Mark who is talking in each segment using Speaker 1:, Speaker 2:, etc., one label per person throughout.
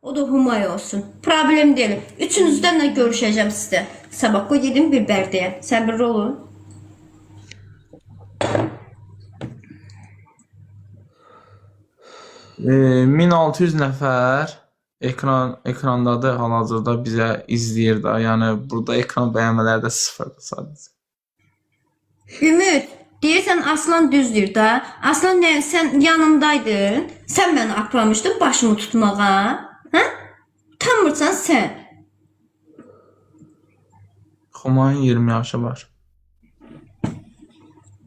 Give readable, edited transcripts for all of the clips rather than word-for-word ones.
Speaker 1: O da Humay olsun. Problem deyil. Üçünüzdən də görüşəcəm sizdə. Sabah qoy gedim bir Bərdəyə. Səbirli olun.
Speaker 2: E, 1600 nəfər ekrandadır hal-hazırda bizə izləyir də. Yəni burada ekran bəyənmələri də sıfırdır sadəcə.
Speaker 1: Ümid, deyirsən Aslan düz deyir də. Aslan nə, sən yanımdaydın. Sən məni aparmışdın başımı tutmağa. Hə? Utanmırsan sən.
Speaker 2: Xumayın 20 yaşı var.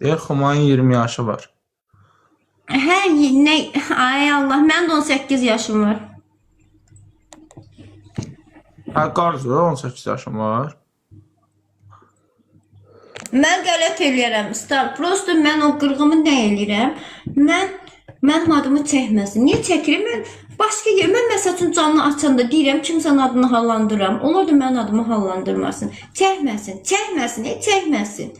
Speaker 2: Deyir Xumayın 20 yaşı var.
Speaker 1: Hə, nə? Ay Allah, mənim də 18 yaşım var.
Speaker 2: Hə, qarzu 18 yaşım var.
Speaker 1: Mən qələt eləyərəm, star. Prosto mən o qırğımı nə eləyirəm? Mən mənim adımı çəkməsin. Niyə çəkirəm? Mən başqa yer. Mən məsəl üçün canlı açanda deyirəm kimsənin adını hallandıram. Onlar da mənim adımı hallandırmasın. Çəkməsin, çəkməsin, heç çəkməsin.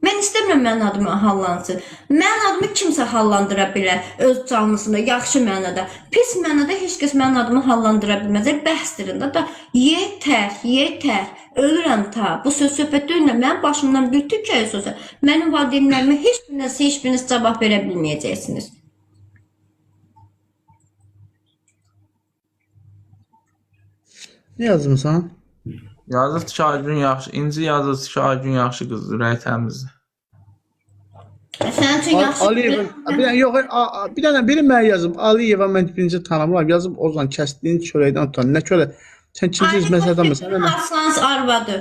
Speaker 1: Mən istəmirəm mənim adımı hallansın. Mənim adımı kimsə hallandıra bilər öz canlısında, yaxşı mənada. Pis mənada heç kəs mənim adımı hallandıra bilməz. Bəsdirin də da yetər, yetər. Ölürəm ta. Bu söz söhbət deyil. Mənim başımdan bir tük kəs olsa, mənim valideynlərimə heç biriniz, heç biriniz cavab verə bilməyəcəksiniz.
Speaker 3: Ne yazmısan?
Speaker 2: Yazıbdı ki, Aygün yaxşı, İnci yazıbdı ki, Aygün yaxşı qızdır, ürəyi təmizdir.
Speaker 1: Sənin üçün yaxşı
Speaker 3: Aliyevin, bir dənə yox, bir dənə biri mənə yazıb. Aliyeva mən birinci tanımıram. Yazıb Ozan kəsdiyin çörəkdən utan. Nə çörək? Sən kimsin məsələdən sən mən
Speaker 1: Aslan's arvadı.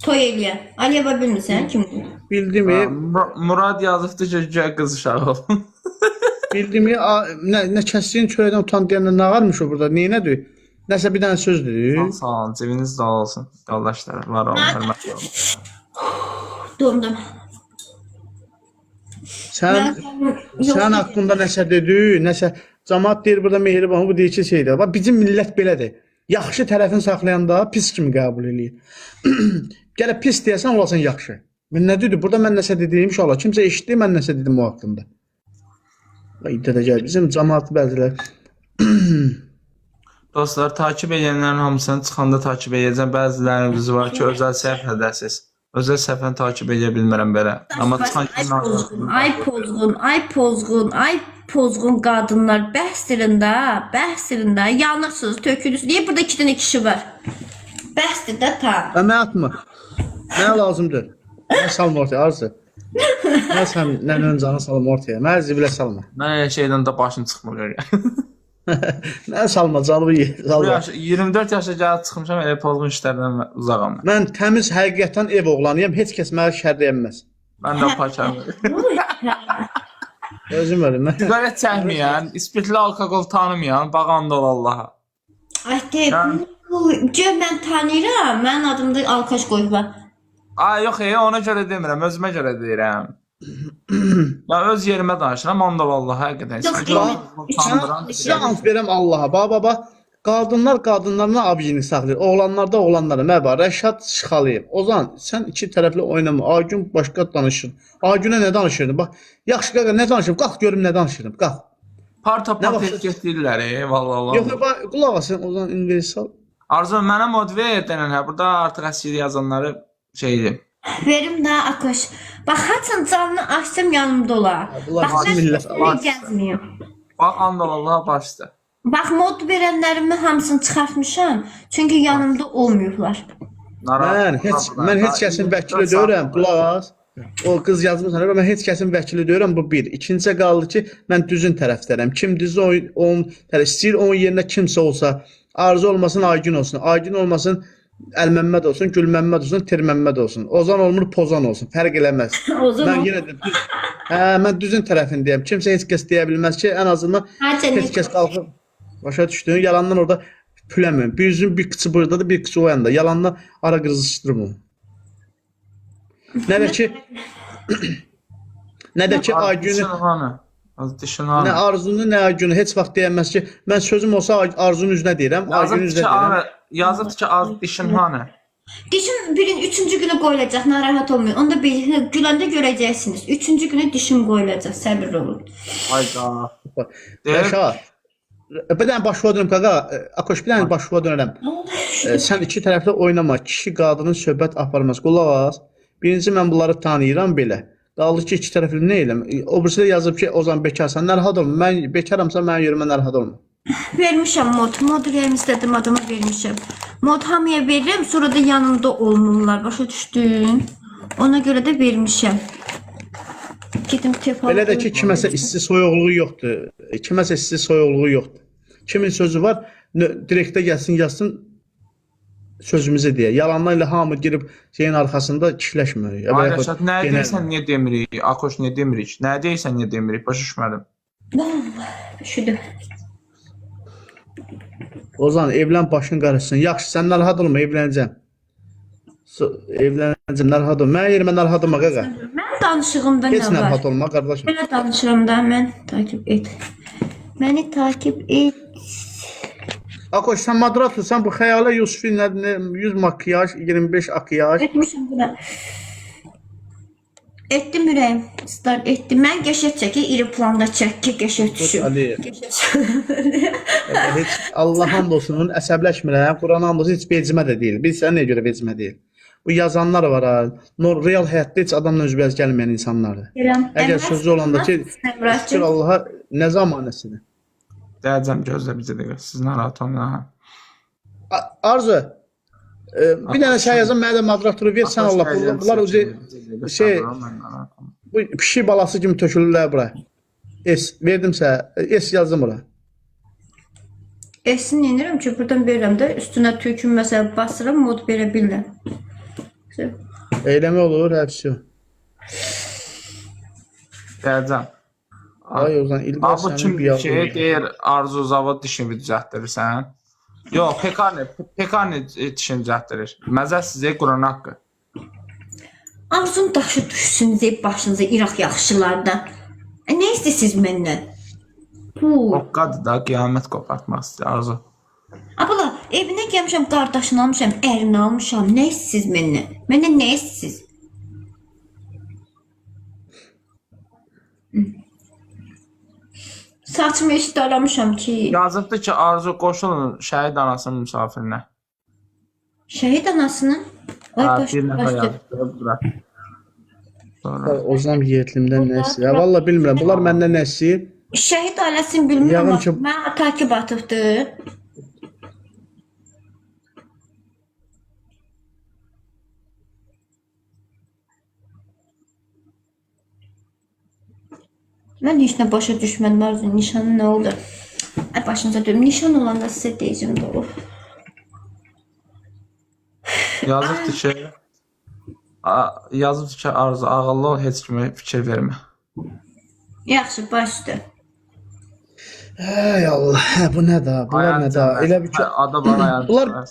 Speaker 1: Toy eləyən. Aliyeva bilmirsən kimdir?
Speaker 3: bildim,
Speaker 2: Hə, Murad yazıbdı ki, güya qız uşağı olun.
Speaker 3: bildim, nə kəsdiyin çörəkdən utan deyəndə nə varmış o burada? Neynədir? Nəsə bir dənə sözdür.
Speaker 2: Sağ olun, cibiniz dolu olsun. Qardaşlar, var olun, hörmətli olun.
Speaker 1: Dondum.
Speaker 3: Sən sən haqqında nəsə dedi, nəsə cəmaət deyir burada mehriban, bu deyir ki şeydir. Bax bizim millət belədir. Yaxşı tərəfini saxlayanda pis kimi qəbul eləyir. Gələ pis deyəsən olasan yaxşı. Mən nə dedi? Burada mən nəsə dedim inşallah. Kimsə eşitdi, mən nəsə dedim o haqqında. Ay dədə gəl bizim cəmaət bəziləri.
Speaker 2: Dostlar, takip edənlərin hamısını çıxanda takip edəcəm. Bəziləriniz var ki, özəl səhifədəsiz. Özəl səhifəni takip edə bilmirəm belə. Amma çıxan
Speaker 1: Ay
Speaker 2: kimi
Speaker 1: pozğun, ay pozğun, ay pozğun, ay pozğun qadınlar bəsdirin də, bəsdirin də. Yanırsınız, tökülürsünüz. Niyə burada iki dənə kişi var? Bəsdir də ta.
Speaker 3: Və mənə atma. Mənə lazımdır. Mənə salma ortaya Arzu. Mən sən nənənin canı salma ortaya. Mənə zibilə salma.
Speaker 2: Mən elə şeydən də başım çıxmır.
Speaker 3: Mənə salma canımı ye.
Speaker 2: Bu
Speaker 3: Salma.
Speaker 2: yaş 24 yaşa gəlib çıxmışam, elə pozğun işlərdən uzağam mən.
Speaker 3: Mən təmiz həqiqətən ev oğlanıyam. Heç kəs mənə şər deyəməz.
Speaker 2: Mən də pakam.
Speaker 3: Özüm ölüm. Mən.
Speaker 2: Siqaret çəkməyən, ispirtli alkoqol tanımayan, bağanda ol Allaha.
Speaker 1: Ay de, gör mən tanıyıram. Mənim adımda alkaş qoyublar.
Speaker 2: Ay yox, ona görə demirəm, özümə görə deyirəm. Ya öz yerimə danışıram, and ol Allaha həqiqətən.
Speaker 1: Yox,
Speaker 2: İspirtli alkoqol tanıdıran
Speaker 3: Sizə ant verəm Allaha. Bax bax bax. Qadınlar qadınlarına abjini saxlayır. Oğlanlar da oğlanlara. Mən bax Rəşad Şıxalıyev. Ozan sən iki tərəfli oynama. Aygün başqa danışır. Aygünə nə danışırdın? Bax yaxşı qaqa nə danışırım? Qalx görüm nə danışırdım. Qalx.
Speaker 2: Parta
Speaker 3: Nə
Speaker 2: part
Speaker 3: vaxt-
Speaker 2: etiket deyirlər, vallahi Allah.
Speaker 3: Yox, bax qulaq asın Ozan universal.
Speaker 2: Arzu mənə mod ver denən hə, burada artıq əsir yazanları şeydir.
Speaker 1: Verim də akaş. Bax haçan canını açsam yanımda ola.
Speaker 3: Bunlar
Speaker 1: Bax
Speaker 3: bizim
Speaker 1: mən
Speaker 3: millət.
Speaker 1: belə gəzməyim.
Speaker 2: Bax and ol Allaha başda.
Speaker 1: Bax mod verənlərimi hamısını çıxartmışam. Çünki yanımda olmayıblar.
Speaker 2: Narahat.
Speaker 3: Mən heç kəsin vəkili deyirəm, qulaq as. O qız yazmısan, mən heç kəsin vəkili deyirəm, bu bir. İkincisi qaldı ki, mən düzün tərəfdarıyam. Kim düzü onun tərəf istəyir, onun yerinə kimsə olsa, Arzu olmasın, Aygün olsun. Aygün olmasın, Əlməmməd olsun, Gülməmməd olsun, Tirməmməd olsun. Ozan olmur, Pozan olsun. Fərq eləməz.
Speaker 1: Ozan
Speaker 3: Mən
Speaker 1: ol-
Speaker 3: yenə də düz, hə, mən düzün tərəfindəyəm. Kimsə heç kəs deyə bilməz ki, ən azından
Speaker 1: Haçan
Speaker 3: heç kəs qalxıb başa düşdün, yalandan orada püləmir. Bir üzün bir qıçı buradadır, bir qıçı o yanda. Yalandan ara qızışdırmır. Nə də ki nə də ki Aygünü,
Speaker 2: Dişin hanı? Az dişin
Speaker 3: nə
Speaker 2: hanı?
Speaker 3: Arzunu, nə Aygünü heç vaxt deyəməz ki, mən sözüm olsa Arzunun üzünə deyirəm, Aygünün
Speaker 2: Yazıbdı
Speaker 3: üzünə
Speaker 2: ki,
Speaker 3: deyirəm.
Speaker 2: hanı? Yazıbdı ki, az dişin hanı?
Speaker 1: Dişim birin üçüncü günü qoyulacaq, narahat olmayın. Onu da bir güləndə görəcəksiniz. Üçüncü günü dişim qoyulacaq, səbirli olun.
Speaker 2: Hayda. Deyir,
Speaker 3: Rəşad, Bir dənə başıma dönüm qaqa, Akoş bir dənə başıma dönərəm. Sən iki tərəfli oynama. Kişi qadının söhbət aparmaz. Qulaq as. Birinci mən bunları tanıyıram belə. Qaldı ki, iki tərəfli nə eləm? O birisi də yazıb ki, Ozan bekarsan, narahat olma. Mən bekaramsa mənim yerimə narahat olma.
Speaker 1: Vermişəm mod. Mod verəm istədim adama vermişəm. Mod hamıya verirəm, sonra da yanımda olmurlar. Başa düşdün? Ona görə də vermişəm. Gedim telefon.
Speaker 3: Belə də ki, kiməsə isti soyuqluğu yoxdur. Kiməsə isti soyuqluğu yoxdur. Kimin sözü var, direktə gəlsin, yazsın sözümüzü deyə. Yalandan ilə hamı girib şeyin arxasında kişiləşmir. Ya
Speaker 2: Ay
Speaker 3: və yaxud
Speaker 2: Rəşad, nə
Speaker 3: genel-
Speaker 2: deyirsən niyə demirik? Akoş niyə demirik? Nə deyirsən niyə demirik? Başa düşmədim.
Speaker 1: Üşüdüm.
Speaker 3: Ozan evlən başın qarışsın. Yaxşı, sən narahat olma, evlənəcəm. Evlənəcəm, narahat olma. Mənim yerimə narahat olma qaqa.
Speaker 1: Mən danışığımda
Speaker 3: Heç
Speaker 1: nə var?
Speaker 3: narahat olma qardaşım.
Speaker 1: Belə danışıram da mən takip et. Məni takip et.
Speaker 3: Akoş sən moderatorsan, bu xəyalə Yusufi nə, nə 100 makiyaj, 25 akiyaj.
Speaker 1: Etmişəm buna. Etdim ürəyim. Start etdim. Mən qəşəng çəkir, iri planda çək ki, qəşəng düşüm.
Speaker 3: Ali.
Speaker 1: Qəşəng.
Speaker 3: Heç Allah and olsun, əsəbləşmirəm. Quran and olsun, heç vecimə də deyil. Bilirsən nəyə görə vecimə deyil? Bu yazanlar var ha. Real həyatda heç adamla üzbəüz gəlməyən insanlardır.
Speaker 1: Gələm.
Speaker 3: Əgər sözü olanda ki, şükür
Speaker 1: Əmrahcığım.
Speaker 3: Allaha nə zamanəsidir.
Speaker 2: Deyəcəm gözlə bizə də. Siz narahat olmayın. Ha.
Speaker 3: Arzu, bir dənə şey yazın, mənə də moderatoru ver, sən Allah. Bunlar ucu şey bu pişik balası kimi tökülürlər bura. S verdimsə, S yazdım bura.
Speaker 1: Esin inirəm ki, buradan verirəm də üstünə tüküm məsələn basıram, mod verə bilirəm.
Speaker 3: Eyləmə olur, həbsi.
Speaker 2: Deyəcəm.
Speaker 3: Ay Ozan, İlqar
Speaker 2: Abi bu
Speaker 3: sənin
Speaker 2: kim
Speaker 3: bir
Speaker 2: şey deyir Arzu zavod dişini düzəltdirirsən? Yox, Pekarni dişini düzəltdirir. Məzə sizə Quran haqqı.
Speaker 1: Arzun daşı düşsün zey başınıza İraq yaxşılardan. Nə istəyirsiniz məndən? Bu.
Speaker 2: Oqqadır da qiyamət qopartmaq istəyir Arzu.
Speaker 1: Abla, evinə gəlmişəm, qardaşını almışam, ərini almışam. Nə istəyirsiniz məndən? Məndən nə istəyirsiniz? Saçımı heç daramışam ki,
Speaker 2: Yazıbdı ki, Arzu qoşulun şəhid anasının misafirinə.
Speaker 1: şəhid anasının Ay
Speaker 2: Ha,
Speaker 1: baş,
Speaker 2: bir nəfər
Speaker 1: başdı.
Speaker 2: yazıbdı bura. Sonra
Speaker 3: Ozan yerlimdən nə istəyir? Valla bilmirəm. Bunlar məndən nə istəyir?
Speaker 1: Şəhid ailəsini bilmirəm.
Speaker 3: Yəqin
Speaker 1: amma
Speaker 3: ki-
Speaker 1: Mənə takip atıbdı. Mən heç nə başa düşmədim. Arzu, nişanı nə oldu? Ay başınıza dönüm. Nişan olanda sizə deyəcəm də. Of.
Speaker 2: yazıbdı ki, yazıbdı ki, Arzu ağıllı ol, heç kimə fikir vermə.
Speaker 1: Yaxşı, başdı.
Speaker 3: Ey Allah, hə, bu nə da? Bunlar nə da? Elə bir ki,
Speaker 2: Ada bana ayağını
Speaker 3: Bunlar-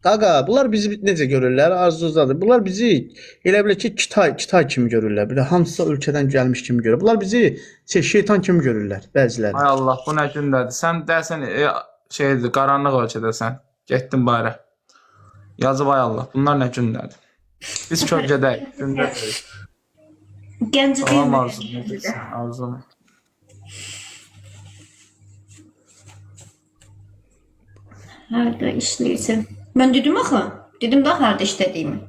Speaker 3: qaqa, bunlar bizi necə görürlər? Arzuzadır. Bunlar bizi elə bilir ki, Kitay kimi görürlər. Belə hansısa ölkədən gəlmiş kimi görür. Bunlar bizi şey, şeytan kimi görürlər bəziləri.
Speaker 2: Ay Allah, bu nə gündədir? Sən dəsən şeydir, qaranlıq ölkədəsən. Getdin bayıra. Yazıb ay Allah, bunlar nə gündədir? Biz kölgədəyik, gündədəyik.
Speaker 1: Gəncədəyim.
Speaker 2: Salam Arzu, necəsən? Arzu.
Speaker 1: Harda işləyirsən? Mən dedim axı. Dedim də harda işlədiyimi.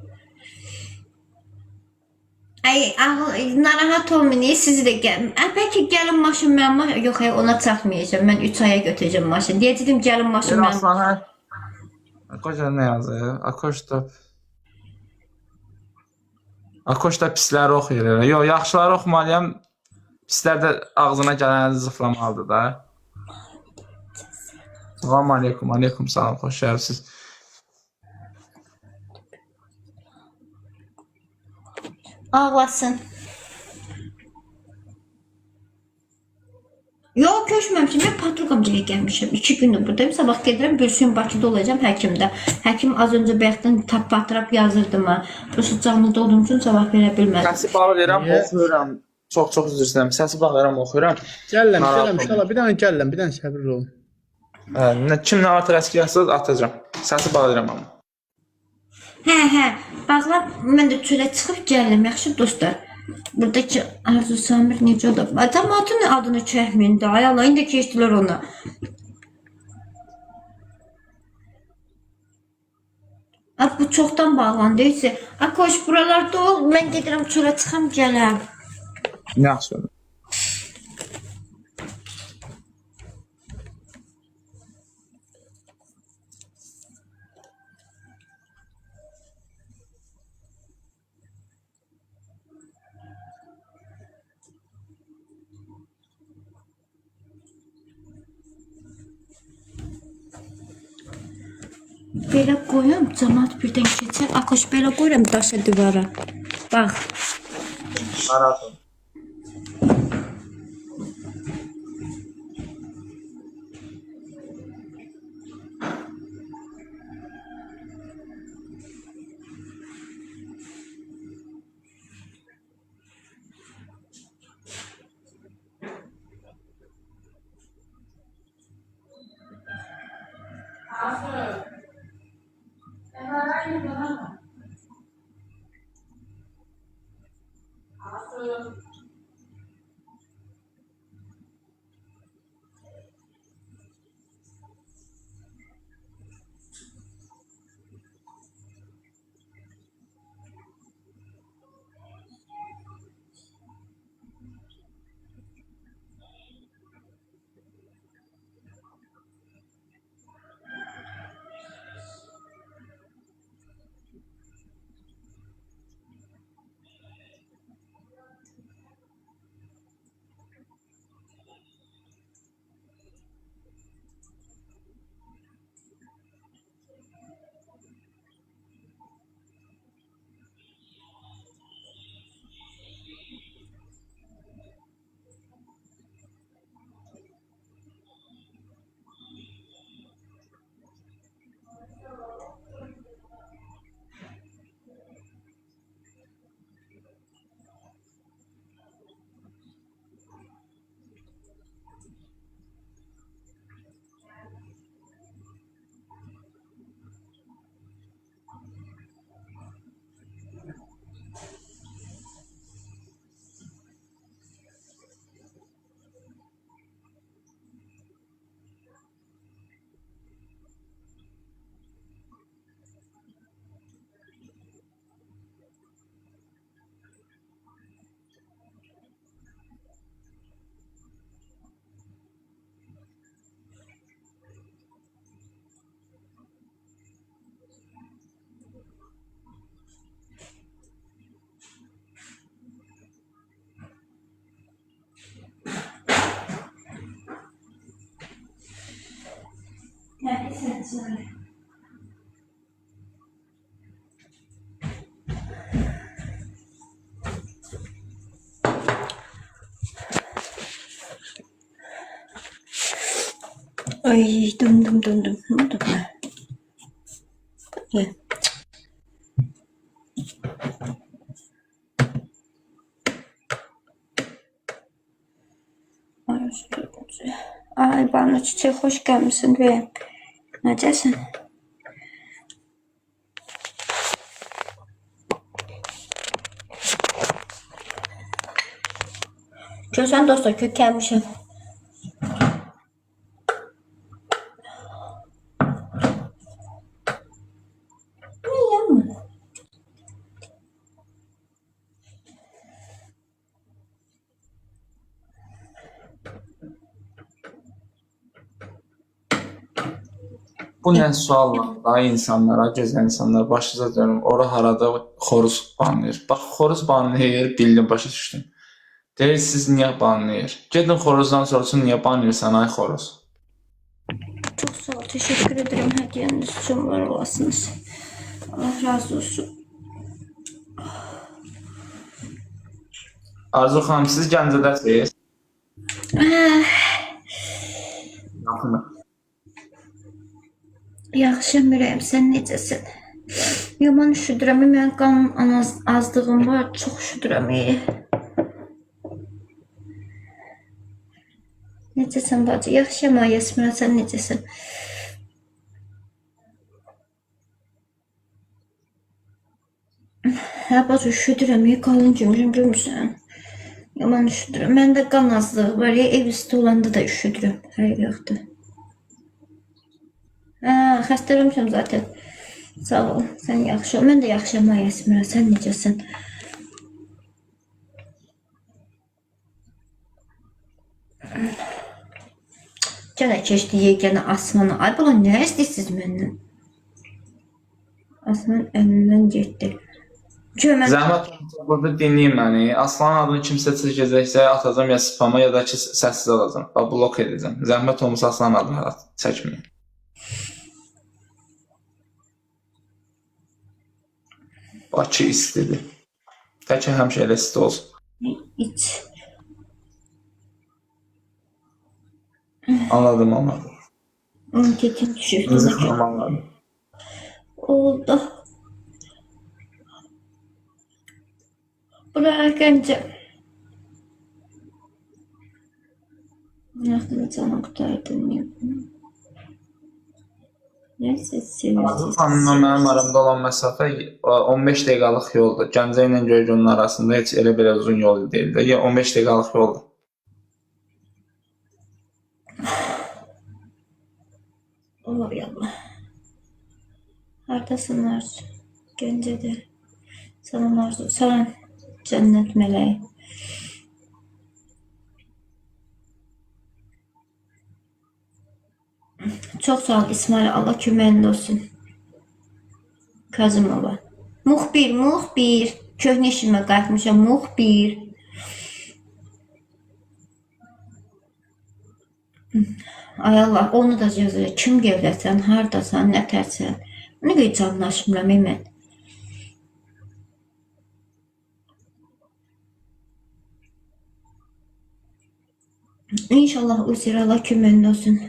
Speaker 1: Ay, ağıl, narahat olmayın, sizi də gəl. Ə, bəlkə gəlin maşın mənim, yox, ay, ona çatmayacağam. Mən 3 aya götürəcəm maşın. Deyəcəydim gəlin maşın
Speaker 2: Bir
Speaker 1: mənim.
Speaker 2: Aslan hə. Akoş nə yazır? Akoş da Akoş da pisləri oxuyur elə. Yox, yaxşıları oxumalıyam. Pislər də ağzına gələni zıflamalıdır da. Salam aleykum, aleykum salam, xoş gəlmisiniz.
Speaker 1: Ağlasın. Yox, köçməmişəm. Mən Patruqam gilə gəlmişəm. 2 gündür buradayım. Sabah gedirəm, Gülsüm Bakıda olacağam həkimdə. Həkim az öncə bayaqdan tap batırab yazırdı mənə. Prosta canlı olduğum üçün cavab verə bilmədim.
Speaker 2: Səsi bağlayıram,
Speaker 3: Niyə?
Speaker 2: oxuyuram. Çox-çox üzr istəyirəm. Səsi bağlayıram, oxuyuram.
Speaker 3: Gəlirəm,
Speaker 2: Narahat
Speaker 3: gəlirəm,
Speaker 2: olma.
Speaker 3: inşallah. Bir dənə gəlirəm, bir dənə səbirli olun.
Speaker 2: Hə, nə kim nə artıq əski yazsa atacağam. Səsi bağlayıram amma.
Speaker 1: Hə, hə. Bağla, mən də çölə çıxıb gəlirəm, yaxşı dostlar. Buradakı Arzu Samir necə olub? Cəmaatın adını çəkməyin də. Ay Allah, indi keçdilər onu. A, bu çoxdan bağlandı. Heç. Akoş buralarda ol. Mən gedirəm çölə çıxam gələm.
Speaker 2: Yaxşı.
Speaker 1: Belə qoyum, camaat birdən keçər. Akoş belə qoyuram daşa divara. Bax.
Speaker 2: Narahat olma.
Speaker 1: Ay döndüm döndüm. Ne oldu be? Bu ne? Ay, Ay Banu Çiçek hoş gelmişsin be. Necəsən? Görsən dostlar kök gəlmişəm. Niyə mi?
Speaker 2: Bu nə suallar da insanlara, gözəl insanlar, başınıza dönüm. Ora harada xoruz banlayır. Bax, xoruz banlayır, bildim, başa düşdüm. Deyir, siz niyə banlayır? Gedin xoruzdan soruşun, niyə banlayırsan ay xoruz?
Speaker 1: Çox sağ ol, təşəkkür edirəm hədiyyəniz üçün, var olasınız. Allah razı olsun.
Speaker 2: Arzu xanım, siz Gəncədəsiniz? Yaxını.
Speaker 1: Yaxşıyam ürəyim, sən necəsən? Yaman üşüdürəm, mənim qan azlığım var, çox üşüdürəm. Necəsən bacı? Yaxşıyam ay Yasmina, sən necəsən? Hə bacı, üşüdürəm, qalın gümrüm görmüsən? Yaman üşüdürəm. Məndə qan azlığı var, ya, ev isti olanda da üşüdürəm. Həqiqətən. Hə, xəstələnmişəm zaten. Sağ ol. Sən yaxşı ol. Mən də yaxşıyam ay Əsmira. Sən necəsən? Gənə keçdi yeganə Asmana. Ay bala nə istəyirsiniz məndən? Asman əlindən getdi. Kömək
Speaker 2: Zəhmət olmasa burada dinləyin məni. Aslanın adını kimsə çəkəcəksə atacam ya spama ya da ki səssiz alacam. Bax blok edəcəm. Zəhmət olmasa Aslanın adını çəkməyin. Bakı istidir. Tək həmişə elə isti olsun.
Speaker 1: iç.
Speaker 2: Anladım, anladım.
Speaker 1: Anketim düşürdü.
Speaker 2: Rızıqla anladım.
Speaker 1: Oldu. Buraya gəncə. Yaxın canım qurtardı. Niyə bunu? Neyse
Speaker 2: Arzu
Speaker 1: sevirsiniz.
Speaker 2: xanımla mənim aramda olan məsafə 15 dəqiqəlik yoldur. Gəncə ilə Göygölün arasında heç elə belə uzun yol deyil də. Ya 15 dəqiqəlik yoldur.
Speaker 1: Oy Allah. Hardasın Arzu? Gəncədə. Salam Arzu. Salam cənnət mələyi. Çox sağ ol İsmail. Allah köməyində olsun. Kazımova. Muxbir, muxbir. Köhnə işimə qayıtmışam. Muxbir. Ay Allah, onu da yazır. Kim gevləsən, hardasan, nə tərsən. Nə qədər canlaşmıram mən. İnşallah Uzir Allah köməyində olsun.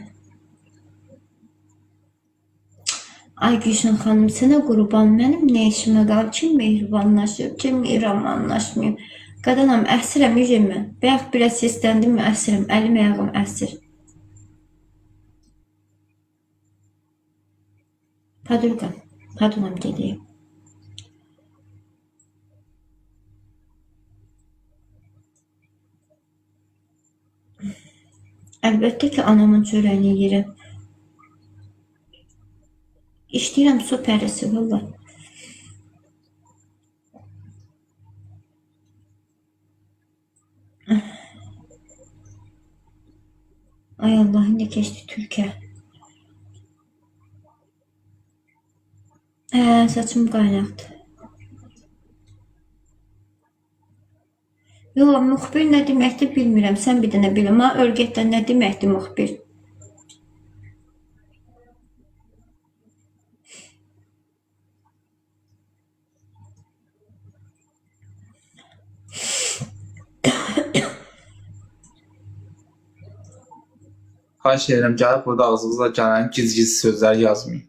Speaker 1: Ay Gülşən xanım, sənə qurban, mənim nə işimə qalıb? Kim mehribanlaşıb, kim mehribanlaşmayıb? Qadanam, əsirəm yüzüm mən. Bayaq biraz səsləndim, əsirəm, əlim ayağım əsir. Padurqam, Padunam gedeyim. Əlbəttə ki, anamın çörəyini yeyirəm. İşləyirəm su pərisi, valla. Ay Allah, indi keçdi Türkiyə. Hə, saçım qaynaqdır. Yox, müxbir nə deməkdir bilmirəm. Sən bir dənə bil. Mənə öyrət də nə deməkdir müxbir?
Speaker 2: Xahiş edirəm, gəlib burada ağzınıza gələn giz-giz sözlər yazmayın.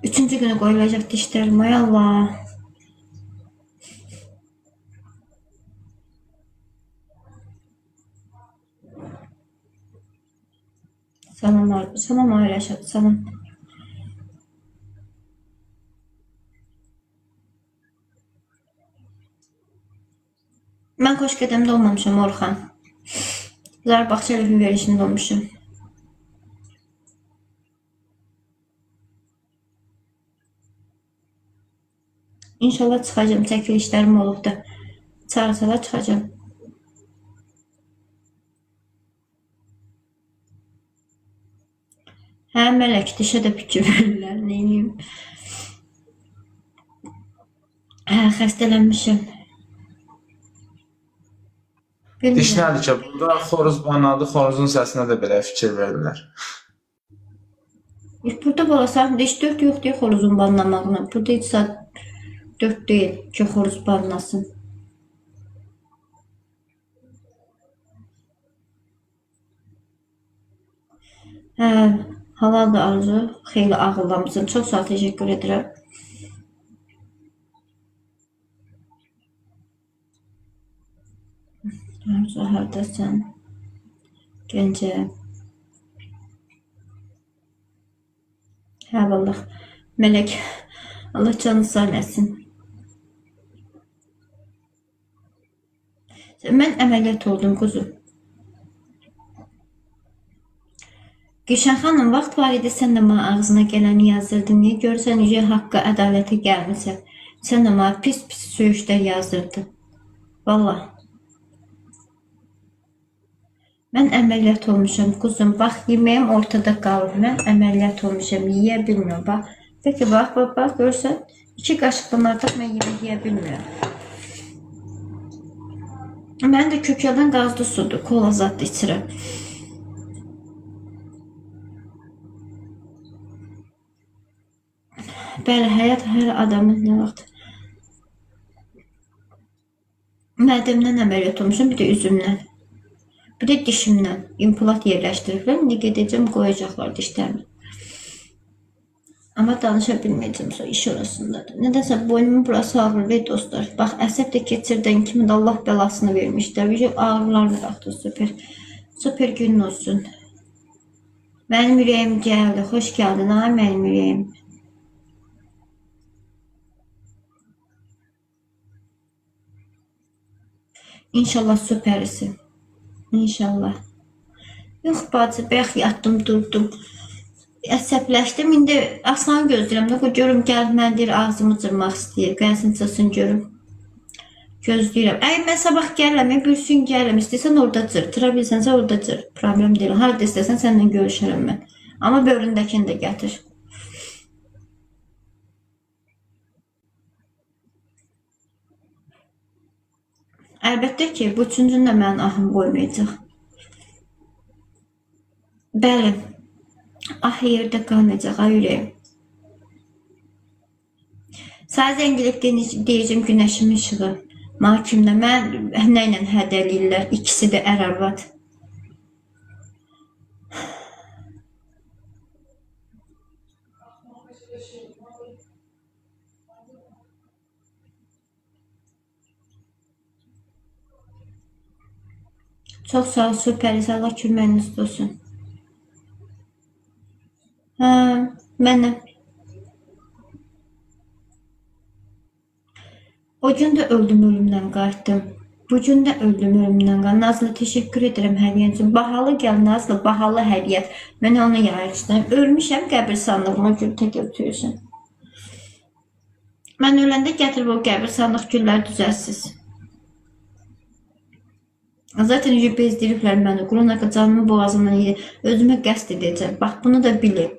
Speaker 1: Üçüncü günü qoyulacaq dişlərim. Ay Allah. Salam Arzu. Salam Ay Rəşad. Salam. Mən Xoşqədəmdə olmamışam Orxan. Zar Baxçaliyevin verilişində olmuşum. İnşallah çıxacağım. Çəkilişlərim olub da. Çağırsalar çıxacağım. Hə, Mələk, dişə də fikir verirlər. Neyniyim? Hə, xəstələnmişəm.
Speaker 2: Diş
Speaker 1: Bilmirəm.
Speaker 2: nədir ki, burada xoruz banadı, xoruzun səsinə də belə fikir verirlər.
Speaker 1: Burada balasan diş 4 yox deyə xoruzun banlamağına. Burada heç saat 4 deyil ki, xoruz banlasın. Hə, halaldır Arzu. Xeyli ağıllamısın. Çox sağ ol, təşəkkür edirəm. Arzu, hardasan? Gəncə. Hə, vallah. Mələk, Allah canını sağ eləsin. Mən əməliyyat oldum quzum. Gülşən xanım, vaxt var idi sən də mənə ağzına gələni yazırdın. Niyə görürsən necə haqqa, ədalətə gəlmisən? Sən də mənə pis-pis söyüşlər yazırdın. Vallah. Mən əməliyyat olmuşam quzum. Bax, yeməyim ortada qalıb. Mən əməliyyat olmuşam, yeyə bilmirəm. Bax, peki bax, bax, bax, görürsən, 2 qaşıqdan artıq mən yemək yeyə bilmirəm. Mən də kökəldən qazlı sudur, kola zad da içirəm. Bəli, həyat hər adamın nə vaxt. Mədəmdən əməliyyat olmuşam, bir də üzümdən. Bir də dişimdən implant yerləşdiriblər. İndi gedəcəm, qoyacaqlar dişlərimi. Amma danışa bilməyəcəm, sonra iş orasındadır. Nədənsə boynumun burası ağrır dostlar. Bax, əsəb də keçirdən kimi də Allah bəlasını vermişlər. Bir ağrılarım qalxdı, super. Super günün olsun. Mənim ürəyim gəldi. Xoş gəldin, ay mənim ürəyim. İnşallah süpersin. İnşallah. Yox bacı, bayaq yatdım, durdum. Əsəbləşdim. İndi Aslanı gözləyirəm. Nə qoy görüm gəl mən deyir ağzımı cırmaq istəyir. Gəlsin cırsın görüm. Gözləyirəm. Əy mən sabah gəlirəm, bir gün gəlirəm. İstəyirsən orada cır. Cıra bilsənsə orada cır. Problem deyil. Harada istəsən səninlə görüşərəm mən. Amma böyründəkini də gətir. Əlbəttə ki, bu üçüncünü də mənim ahım qoymayacaq. Bəli. Ah yerdə qalmayacaq, ay ürəyim. Sənə zəng edib deyəcəm günəşimin işığı. Mənə kimlə? Mən nə ilə hədələyirlər? İkisi də ər arvad. Çox sağ ol, süpəriz. Allah köməyiniz olsun. Hə, mənə. O gün də öldüm, ölümdən qayıtdım. Bu gün də öldüm, ölümdən qayıtdım. Nazlı, təşəkkür edirəm hədiyyən üçün. Bahalı gəl Nazlı, bahalı hədiyyə. Mən onu yayır. Ölmüşəm qəbir sandığıma gül tək ötüyorsun. Mən öləndə gətirib o qəbir sandıq gülləri düzəltsiz. Zaten necə bezdiriblər məni. Quran haqqı canımı boğazımdan yeyir. Özümə qəsd edəcəm. Bax, bunu da bilin.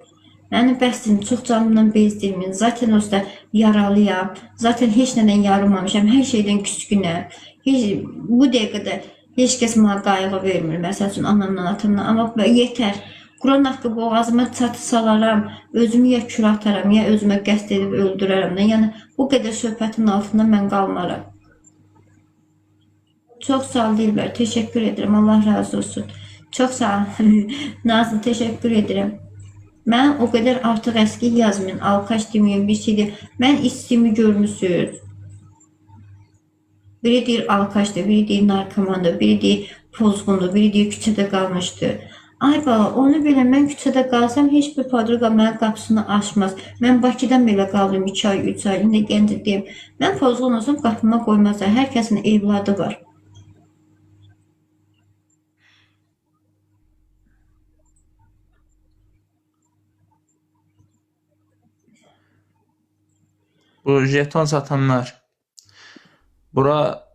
Speaker 1: Məni bəsdir, çox canımdan bezdirməyin. Zaten onsuz da yaralıyam. Zaten heç nədən yarılmamışam. Hər şeydən küskünəm. Heç, bu dəqiqədə heç kəs mənə qayğı vermir. Məsəl üçün anamdan, atamdan. Amma yetər. Quran haqqı boğazıma çatı salaram. Özümü ya kürə ataram, ya özümə qəsd edib öldürərəm. Yəni bu qədər söhbətin altında mən qalmaram. Çox sağ ol Dilbər, təşəkkür edirəm. Allah razı olsun. Çox sağ ol. Nazlı, təşəkkür edirəm. Mən o qədər artıq əski yazmayın, alkaş deməyin, bir şey deyil. Mən istimi görmüsünüz. Biri deyir alkaşdır, biri deyir narkomandır, biri deyir pozğundur, biri deyir küçədə qalmışdı. Ay bala, onu belə mən küçədə qalsam heç bir podruqa mənim qapısını açmaz. Mən Bakıdan belə qaldım 2 ay, 3 ay, indi gəncə deyim. Mən pozğun olsam qapıma qoymazlar. Hər kəsin evladı var.
Speaker 2: Bu jeton satanlar. Bura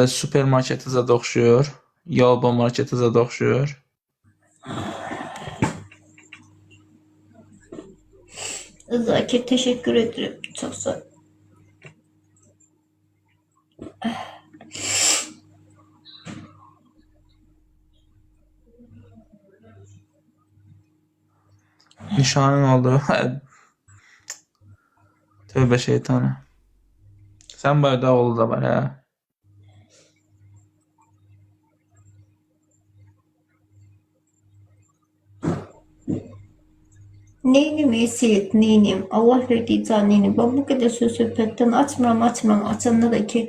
Speaker 2: supermarketə zad oxşuyur. Yalba marketə zad oxşuyur.
Speaker 1: Zakir, təşəkkür edirəm. Çox sağ ol.
Speaker 2: Nişanın oldu. Tövbə şeytana. Sən bayda oğlu da var hə.
Speaker 1: Neynim ey Seyid, neynim? Allah verdiyi can neynim? Bax, bu qədər söz söhbətdən açmıram, açmıram. Açanda da ki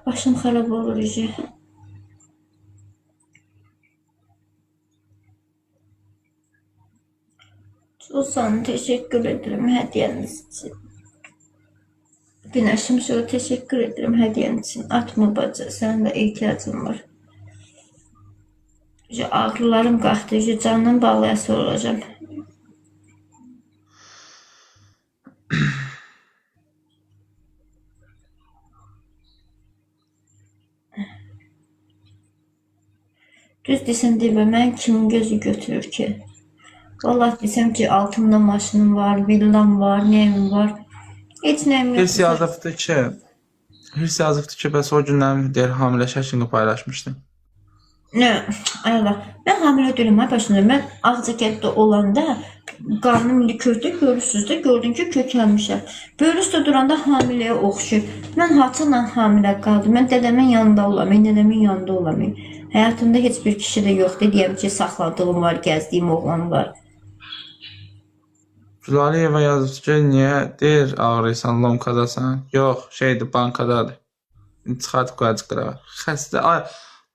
Speaker 1: başım xarab olur ici. Çox sağ olun, təşəkkür edirəm hədiyyəniz üçün. Günəşim şöyle təşəkkür edirəm hədiyyən üçün. Atma bacı, sənin də ehtiyacın var. Ağrılarım qalxdı, candan bağlayası olacağım. Düz desəm deyirəm, mən kimin gözü götürür ki? Vallahi desəm ki, altımda maşınım var, villam var, nəyim var. Heç nəyim
Speaker 2: Hirs
Speaker 1: yoxdur.
Speaker 2: yazıbdı ki, Hirs yazıbdı ki, bəs o gündən deyir hamilə şəklini paylaşmışdım.
Speaker 1: Nə? Ay Allah. Mən hamilə deyiləm, ay başında. Mən Ağcakənddə olanda qarnım indi kökdü, görürsünüz də, gördüm ki, kökəlmişəm. Böyür üstə duranda hamiləyə oxşuyur. Mən haçanla hamilə qaldım. Mən dədəmin yanında olamayım, nənəmin yanında olamayım. Həyatımda heç bir kişi də yoxdur deyəm ki, saxladığım var, gəzdiyim oğlan var.
Speaker 2: Gülaliyeva yazıbdı ki, niyə deyir ağrıysan, lomkadasan? Yox, şeydir, bankadadır. Çıxartıb qoyacaq qırağa. Xəstə, ay,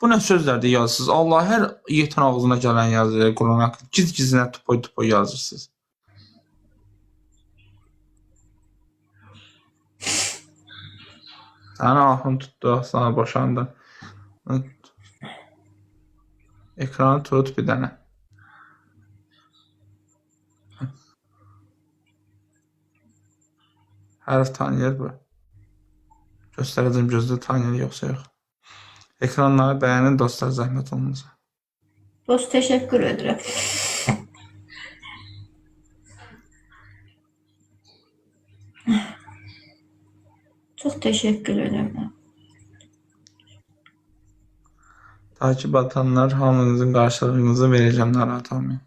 Speaker 2: bu nə sözlərdir yazırsınız? Allah hər yetin ağzına gələn yazır, Quran haqqı. Giz-gizinə tupoy-tupoy yazırsınız. Səni ahın tutdu, sana boşandı. Ekranı tut bir dənə. Hərf tanıyır bu. Göstərəcəm gözdə tanıyır yoxsa yox. Ekranları bəyənin dostlar, zəhmət olmasa.
Speaker 1: Dost, təşəkkür edirəm. Çox təşəkkür edirəm.
Speaker 2: Takip atanlar hamınızın qarşılığınızı verəcəm, narahat olmayın.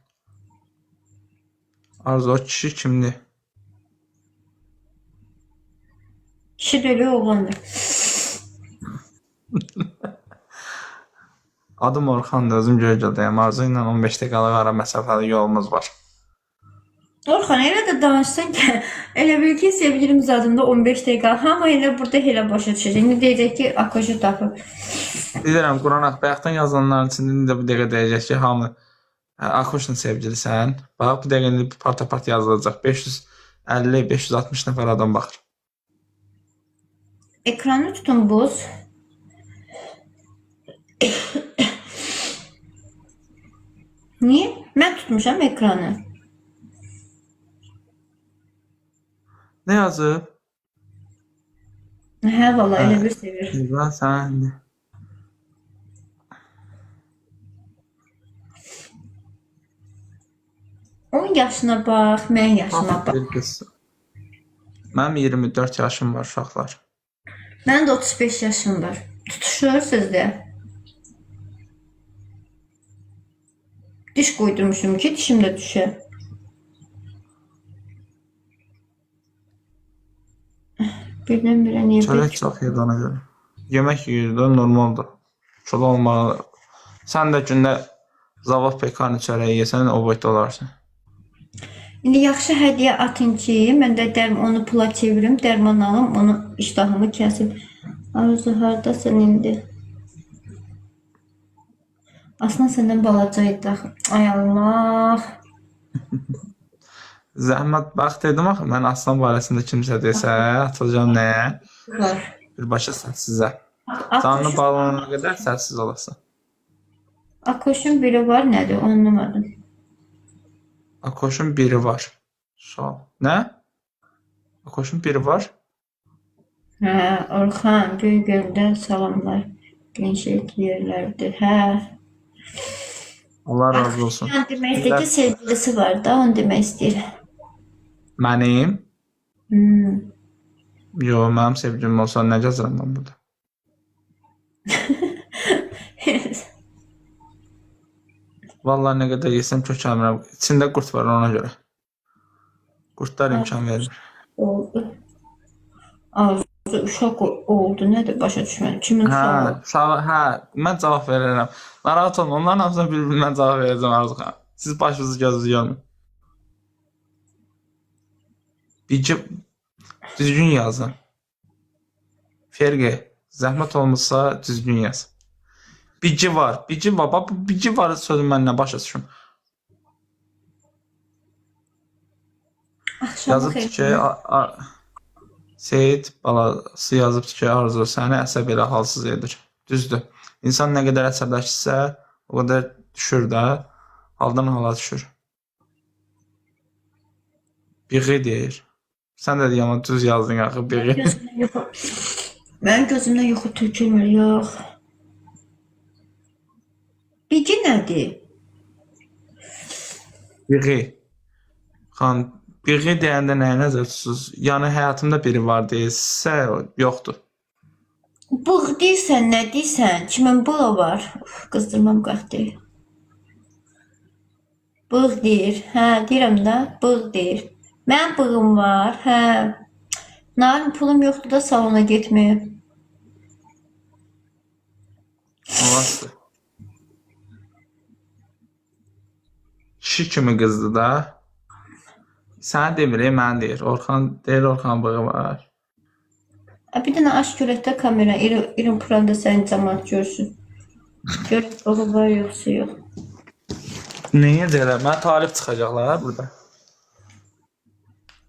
Speaker 2: Arzu, o kişi kimdir?
Speaker 1: Kişi deyil, oğlandır.
Speaker 2: Adım Orxandır, özüm Göygöldəyəm. Arzu ilə 15 dəqiqəlik ara məsafəli yolumuz var.
Speaker 1: Orxan, elə də danışsan ki, elə bil ki, sevgilim zadında 15 dəqiqə. Hamı elə burada elə başa düşəcək. İndi deyəcək ki, Akoşu tapıb.
Speaker 2: Bilirəm, Quran haqqı bayaqdan yazanların içində indi də bu dəqiqə deyəcək ki, hamı Akoşun sevgilisən. Bax, bu dəqiqə indi parta-part yazılacaq. 550, 560 nəfər adam baxır.
Speaker 1: Ekranı tutun boz. Niyə? Mən tutmuşam ekranı.
Speaker 2: Nə yazıb?
Speaker 1: Hə, valla elə bir sevir.
Speaker 2: Eyvah, sən indi.
Speaker 1: Onun yaşına bax, mənim yaşıma bax.
Speaker 2: Bir qız. Mənim 24 yaşım var uşaqlar.
Speaker 1: Mənim də 35 yaşım var. Tutuşur sizdə. Diş qoydurmuşum ki, dişim də düşə. Birdən-birə niyə
Speaker 2: Çörək
Speaker 1: belə?
Speaker 2: çox yedi ona görə. Yemək yeyirdi, normaldır. Kilo olmalı. Sən də gündə Zavod pekarni çörəyi yesən, o boyda olarsan.
Speaker 1: İndi yaxşı hədiyyə atın ki, mən də onu pula çevirim, dərman alım, onu iştahımı kəsim. Arzu, hardasan indi? Aslan səndən balaca idi axı. Ay Allah.
Speaker 2: Zəhmət bax dedim axı, mən Aslan barəsində kimsə desə, atacağam nəyə?
Speaker 1: Var.
Speaker 2: Birbaşa səssizə. Canlı
Speaker 1: Akoşun,
Speaker 2: bağlanana qədər səssiz olasan.
Speaker 1: Akoşun biri var nədir? Anlamadım.
Speaker 2: Akoşun biri var. Sual. Nə? Akoşun biri var.
Speaker 1: Hə, Orxan, Göygöldən salamlar. Gençlik yerlərdir. Hə.
Speaker 2: Allah razı olsun.
Speaker 1: Yəni demək istəyir ki, sevgilisi var da, onu demək istəyir.
Speaker 2: Mənim?
Speaker 1: Hmm.
Speaker 2: Yo, mənim sevgilim olsa nə gəzirəm mən burada? Vallahi nə qədər yesəm kökəlmirəm. İçində qurd var ona görə. Qurdlar imkan vermir.
Speaker 1: Oldu. Arzu uşaq oldu. Nədir başa düşmədim. Kimin
Speaker 2: Hə,
Speaker 1: uşağı?
Speaker 2: sağ, hə, mən cavab verirəm. Narahat olma, onların hamısına bir-bir mən cavab verəcəm Arzu xanım. Siz başınızı gözünüzü görməyin. Bici düzgün yazın. Ferqi, zəhmət olmasa düzgün yaz. Bici var, bici var. Bax bu bici var sözü mən nə başa düşüm?
Speaker 1: Axşamı
Speaker 2: Yazıbdı
Speaker 1: xeyir.
Speaker 2: ki, Seyid balası yazıbdı ki, Arzu səni əsəb elə halsız edir. Düzdür. İnsan nə qədər əsəbləşirsə, o qədər Düşür də. Haldan hala düşür. Bığı deyir. Sən də deyən düz yazdın axı bığı.
Speaker 1: Gözümdən yuxu. Mənim gözümdən yuxu tökülmür, yox. Bigi nədir?
Speaker 2: Bığı. Xan, bığı deyəndə nəyi nəzərdə tutursunuz? Yəni həyatımda biri var deyilsə, yoxdur.
Speaker 1: Bığ deyirsən, nə deyirsən? Kimin bığı var? Uf, qızdırmam qalxdı. Bığ deyir. Hə, deyirəm də, bığ deyir. Mənim bığım var, hə. Narin pulum yoxdur da salona getməyə.
Speaker 2: Olasıdır. Kişi kimi qızdı da. Sənə demir, mənə deyir. Orxan deyir, Orxan bığı var.
Speaker 1: Bir dənə aç görək də kamera, iri, iri planda səni cəmaət görsün. Gör, bığı var yoxsa yox.
Speaker 2: Nəyə deyirlər? Mənə talib çıxacaqlar burada.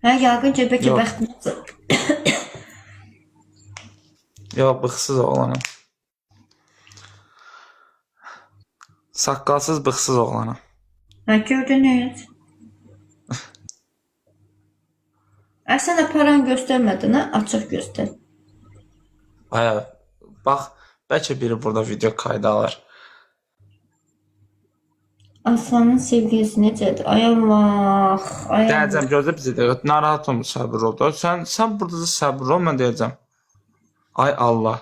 Speaker 1: Hə, yəqin ki, bəlkə
Speaker 2: Yox.
Speaker 1: bəxtinə
Speaker 2: Yox, bıxsız oğlanam. Saqqalsız, bıxsız oğlanam.
Speaker 1: Hə, gördünüz. Əslində paranı göstərmədin, hə? Açıq göstər.
Speaker 2: Aya, bax, bəlkə biri burada video kayda alır.
Speaker 1: Aslanın sevgilisi necədir? Ay Allah, ay Allah.
Speaker 2: Deyəcəm, gözlə bizi də. Narahat olma, səbir ol da. Sən burada da səbir ol, mən deyəcəm. Ay Allah.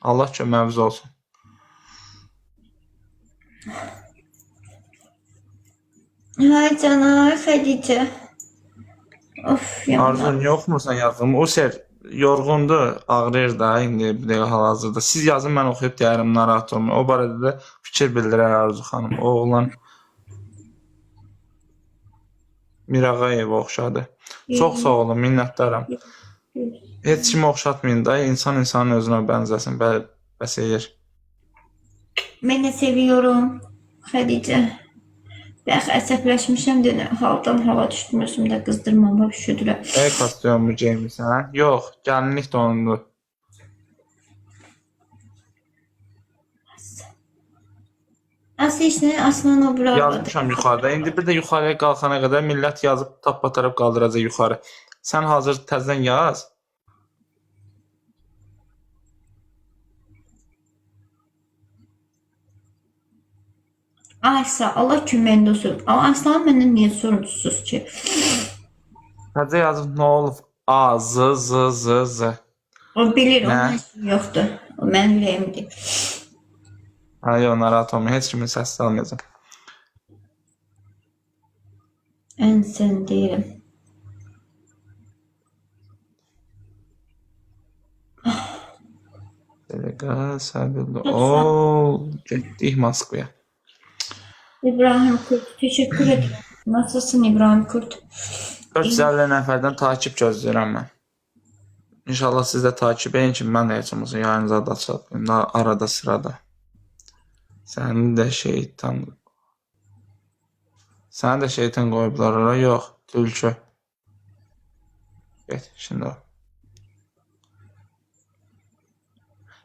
Speaker 2: Allah köməyimiz olsun.
Speaker 1: Ay canay Xədicə. Of, yaman.
Speaker 2: Arzu, niyə oxumursan yazdığımı? O ser yorğundur, ağrıyır da indi bir dəqiqə hal-hazırda. Siz yazın, mən oxuyub deyərəm, narahat olmayın. O barədə də fikir bildirər Arzu xanım. O oğlan Mirağayeva oxşadı. Çox sağ olun, minnətdaram. Heç kimi oxşatmayın da, insan insanın özünə bənzəsin, bəs eləyir.
Speaker 1: Mən də seviyorum Xədicə. Bax, əsəbləşmişəm denə. Haldan hala düşdüm özümdə qızdırmama üşüdürəm.
Speaker 2: Ey kostyumu geymisən? Yox, gəlinlik donundur.
Speaker 1: Aslı işini Aslan o bura.
Speaker 2: Yazmışam yuxarıda. İndi bir də yuxarıya qalxana qədər millət yazıb tappa tərəf qaldıracaq yuxarı. Sən hazır təzədən yaz.
Speaker 1: Aysa, Allah köməyində olsun. Amma Aslan məndən niyə sorumsuzsuz ki?
Speaker 2: Təzə yazıb nə olub? A, Z, Z, Z, Z.
Speaker 1: O bilir,
Speaker 2: Nə?
Speaker 1: onun işi yoxdur. O mənim ürəyimdir.
Speaker 2: Hə, yox, narahat olma. Heç kimin səs salmayacağam.
Speaker 1: Ən sən deyirəm.
Speaker 2: Dəqiqə, səbirli ol. Getdik Moskvaya.
Speaker 1: İbrahim Kurt, teşekkür ederim. Nasılsın İbrahim Kurt?
Speaker 2: 450 nəfərdən takip gözləyirəm mən. İnşallah siz də takip edin ki, mən də heç olmasa yayınıza da çatmayım. Da arada sırada. Səni də şeytan Səni də şeytan qoyublar ora. Yox, tülkü. Get, şimdi o.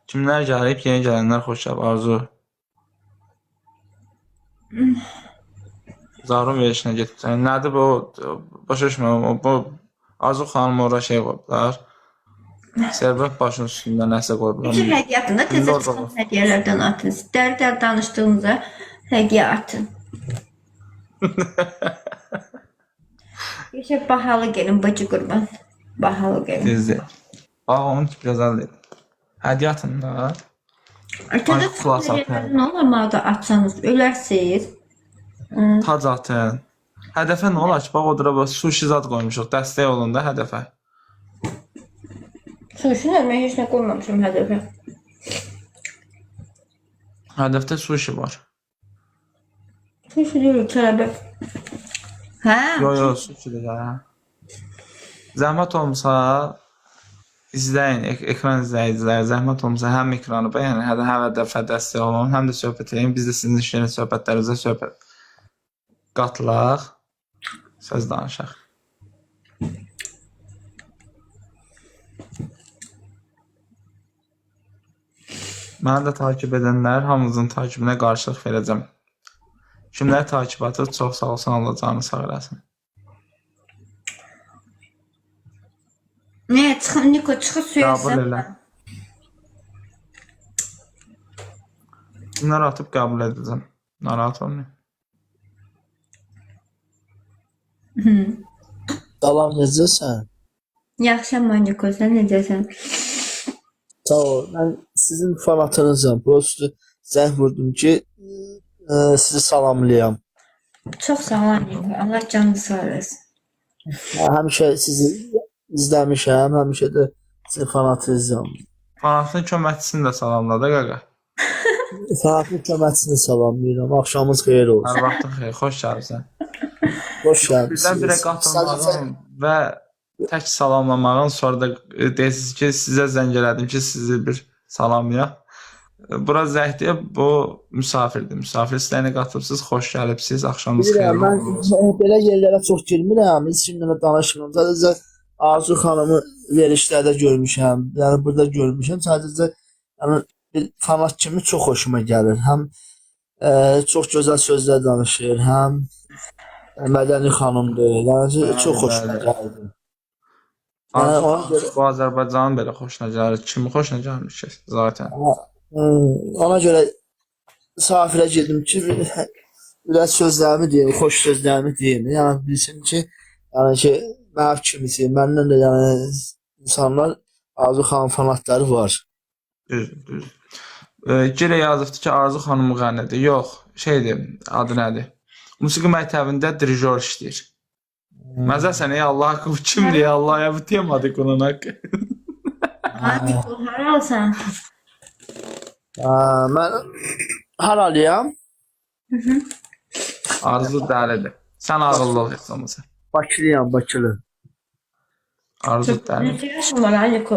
Speaker 2: Kimlər gəlib? Yeni gələnlər xoş gəlib. Arzu. Zarun verilişinə getmişsən. Nədir bu? Başa düşmürəm. Bu Arzu xanım ora şey qoyublar. Servet başının üstündə nəsə qoyublar.
Speaker 1: Bütün hədiyyə atın da, təzə
Speaker 2: Orada
Speaker 1: çıxan
Speaker 2: var.
Speaker 1: hədiyyələrdən atın. Dəri-dəri danışdığınıza hədiyyə atın. Yaşa bahalı gəlin, bacı qurban. Bahalı gəlin.
Speaker 2: Düzdür. Bax, onun gözəl deyil. Hədiyyə atın da.
Speaker 1: Təzə
Speaker 2: Ay,
Speaker 1: çıxan
Speaker 2: xulas atın.
Speaker 1: hədiyyələrdən nə olar mənə da atsanız, ölərsiniz.
Speaker 2: Tac atın. Hədəfə nə olar ki? Bax, o dura bax, sushi zad qoymuşuq. Dəstək olun da hədəfə.
Speaker 1: Sushi nə? Mən heç nə qoymamışam hədəfə.
Speaker 2: Hədəfdə sushi var.
Speaker 1: Sushi deyil, kələbək. Hə?
Speaker 2: Yo, yo, sushidir hə. Zəhmət olmasa izləyin, ekran izləyicilər, zəhmət olmasa həm ekranı bəyənin, həm də hədəfə dəstək olun, həm də söhbət edin. Biz də sizin şirin söhbətlərinizə söhbət qatılaq, söz danışaq. Məni də takip edənlər hamınızın takibinə qarşılıq verəcəm. Kimlər takip atır, çox sağ olsun, Allah canı sağ eləsin.
Speaker 1: Nə, çıx Niko, çıxıb
Speaker 2: Qəbul
Speaker 1: söyəsən.
Speaker 2: elə. Kimlər atıb qəbul edəcəm. Narahat olmayın.
Speaker 4: Salam, necəsən?
Speaker 1: Yaxşı amma Niko, sən necəsən?
Speaker 4: Sağ ol. Mən sizin fanatınızam. Prosto zəng vurdum ki, sizi salamlayam.
Speaker 1: Çox sağ ol Niko. Allah canını sağ eləsin.
Speaker 4: Mən həmişə sizi izləmişəm, həmişə də sizin fanatınızam.
Speaker 2: Fanatın köməkçisini də salamla da qaqa.
Speaker 4: Fanatın köməkçisini salamlayıram. Axşamınız xeyir olsun.
Speaker 2: Hər vaxtın xeyir, xoş gəlmisən.
Speaker 4: Xoş gəlmisiniz.
Speaker 2: Birdən-birə
Speaker 4: Sadəcə
Speaker 2: qatılmağın və tək salamlamağın sonra da deyirsiniz ki, sizə zəng elədim ki, sizi bir salamlayaq. Bura zəngdir, bu müsafirdir. Müsafir istəyinə qatıbsınız, xoş gəlibsiz, axşamınız
Speaker 4: bilirəm,
Speaker 2: xeyirli
Speaker 4: mən
Speaker 2: olsun.
Speaker 4: belə yerlərə çox girmirəm, heç kimlə də danışmıram. Sadəcə Arzu xanımı verişlərdə görmüşəm, yəni burada görmüşəm. Sadəcə yəni bir fanat kimi çox xoşuma gəlir. Həm çox gözəl sözlər danışır, həm mədəni xanımdır. Yəni çox
Speaker 2: Bəli,
Speaker 4: xoşuma
Speaker 2: bəli.
Speaker 4: gəldi. Yəni
Speaker 2: Arzu
Speaker 4: ona görə
Speaker 2: bu Azərbaycanın belə xoşuna gəlir. Kimi xoşuna gəlmir ki, zaten.
Speaker 4: Ona görə safirə girdim ki, biraz sözlərimi deyim, xoş sözlərimi deyim. Yəni bilsin ki, yəni ki, mənim kimisi, məndən də yəni insanlar Arzu xanım fanatları var.
Speaker 2: Düzdür, düzdür. Girə yazıbdı ki, Arzu xanım müğənnidir. Yox, şeydir, adı nədir? Musiqi məktəbində dirijor işləyir. Məzəsən, ey Allah haqqı, bu kimdir ya Allah ya bu temadır bunun haqqı.
Speaker 1: Ha Niko, haralsan?
Speaker 4: Hə, mən haralıyam?
Speaker 2: Arzu dəlidir. Sən ağıllı ol heç olmasa.
Speaker 4: Bakılıyam, Bakılı.
Speaker 2: Arzu dəlidir.
Speaker 1: Neçə yaşın var ha Niko?